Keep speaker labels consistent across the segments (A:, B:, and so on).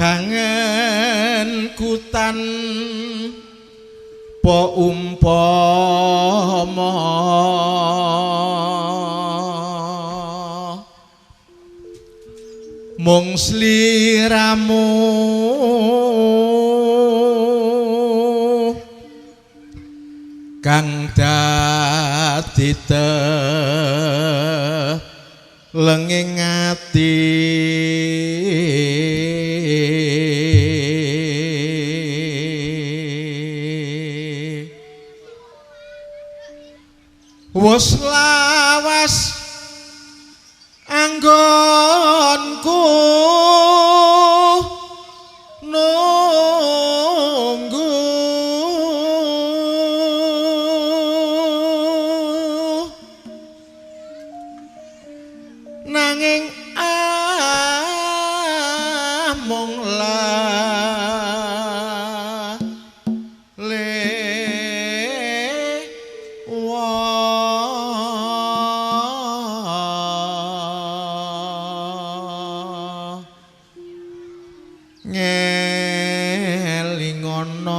A: Kangen kutan po umpama mung sliramu kang dadi telenging ati. Wus lawas anggonku nunggu nanging amung ngelingono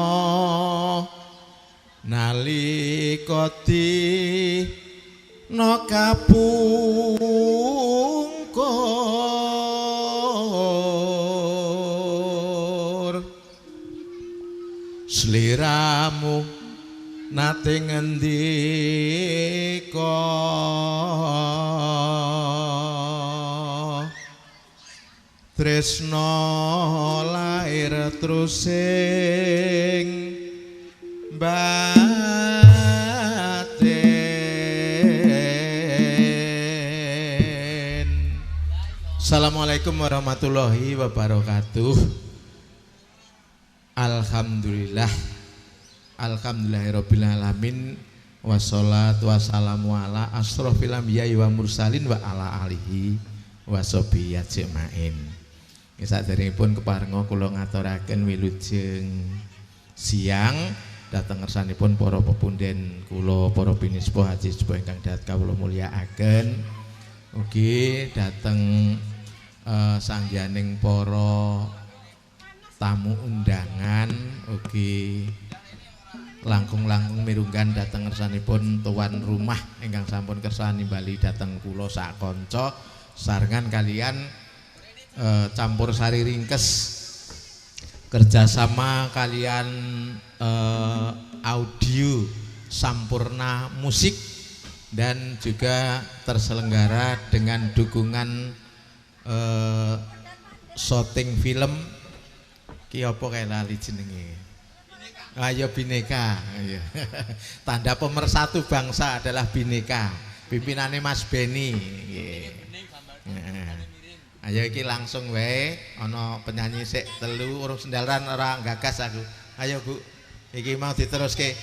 A: nalika dina kapungkur sliramu nate ngendika tresna lair trusing batin. Assalamualaikum warahmatullahi wabarakatuh. Alhamdulillah, alhamdulillahirabbil alamin, wassalatu wassalamu ala asrofil anbiya'i wa mursalin wa ala alihi washabihi ajmain. Saderengipun keparenga kula ngaturaken wilujeng siang dhateng ngersanipun para pepunden kula, para pinispa haji sepuh ingkang dhat kawula mulyakaken. Ugi dhateng sangyaning para tamu undangan, ugi langkung-langkung mirunggan dhateng ngersanipun tuan rumah ingkang sampun kersa nimbali dhateng kula sak kanca sarengan kalian campur sari ringkes kerjasama kalian audio Sampurna Musik dan juga terselenggara dengan dukungan syuting film ki apa kae lali jenenge. Ayo Bineka. Tanda pemersatu bangsa adalah Bineka. Pimpinane Mas Beni. Ayo iki langsung wae ana penyanyi sik telu urung sendalan ora gagas aku. Ayo Bu, iki mau diteruske.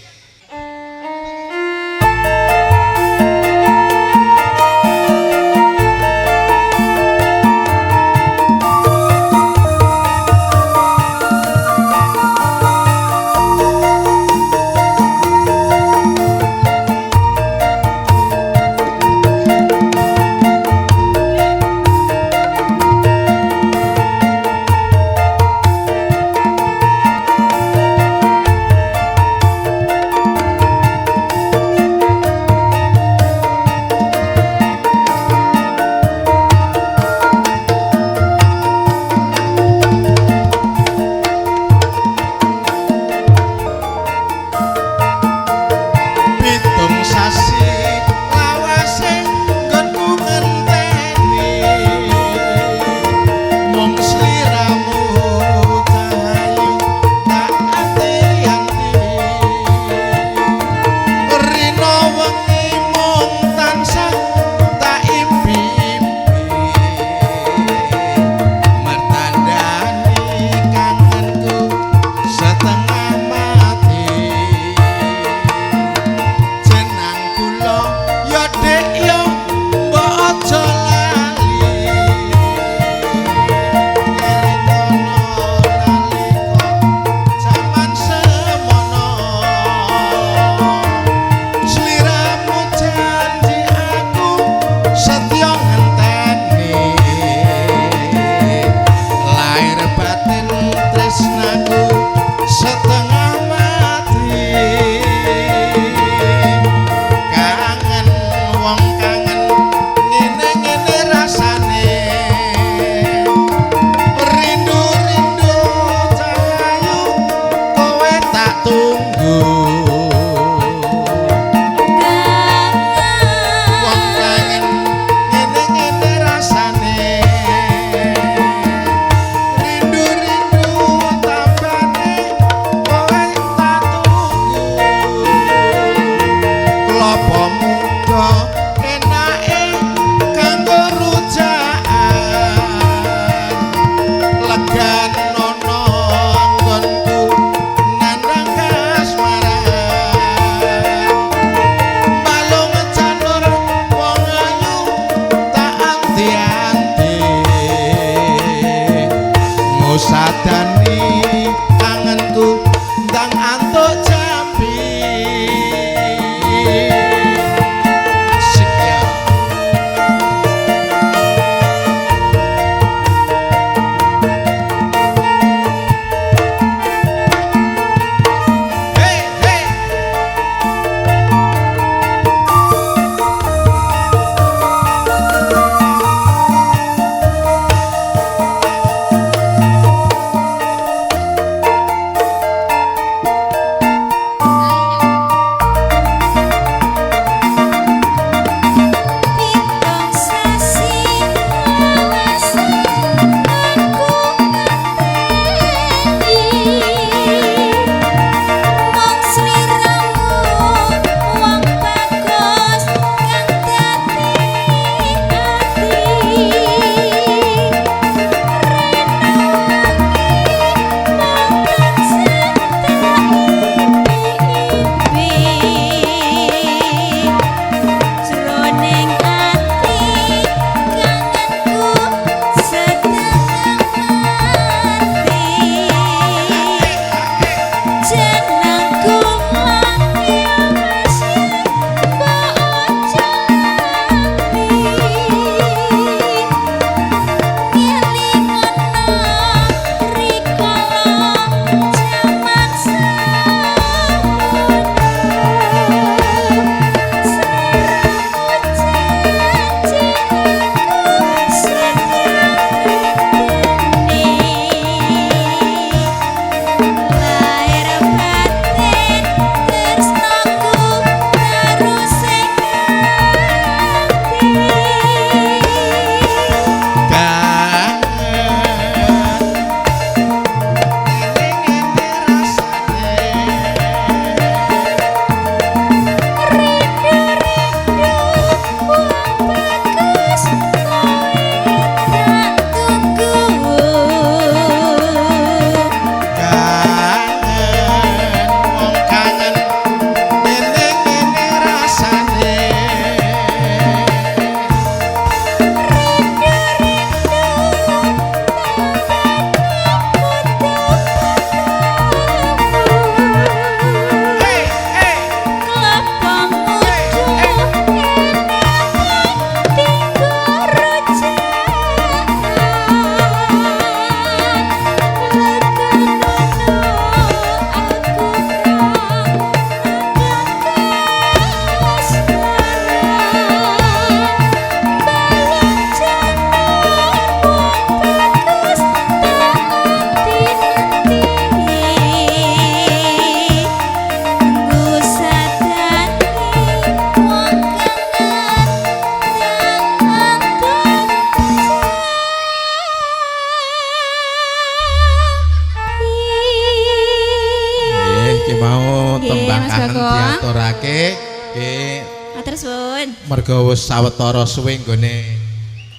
A: Amarga wis sawetara suwe nggone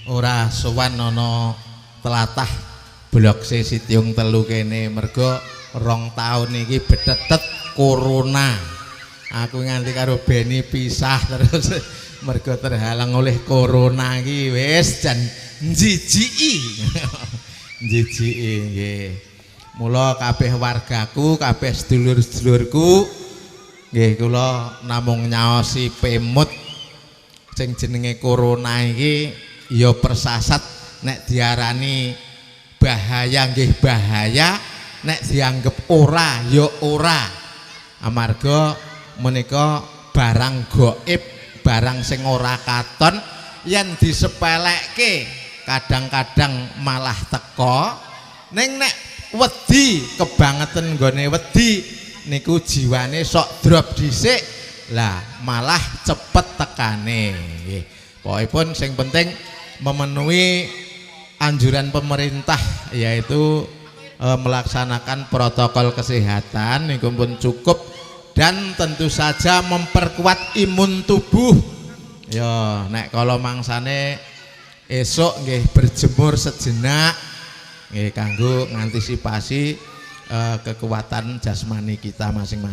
A: ora sowan ana tlatah Blok C Sitiung 3 kene, merga 2 taun iki betetet corona. Aku nganti karo Beni pisah terus merga terhalang oleh corona iki, wis jan njijiki. Njijiki nggih. Mula kabeh wargaku, kabeh sedulur-sedulurku nggih, kula namung nyaosi pemut, sing jenenge corona iki ya persasat. Nek diarani bahaya nggih bahaya, nek dianggep ora ya ora, amarga menika barang gaib, barang sing ora katon. Yen disepelekke kadang-kadang malah teko. Ning nek wedi kebangetan, nggone wedi niku jiwane sok drop dhisik, lah malah cepet tekane nggih. Pokokipun sing penting memenuhi anjuran pemerintah, yaitu melaksanakan protokol kesehatan niku pun cukup, dan tentu saja memperkuat imun tubuh. Ya nek kala mangsane esuk nggih berjemur sejenak nggih, kanggo ngantisipasi kekuatan jasmani kita masing-masing.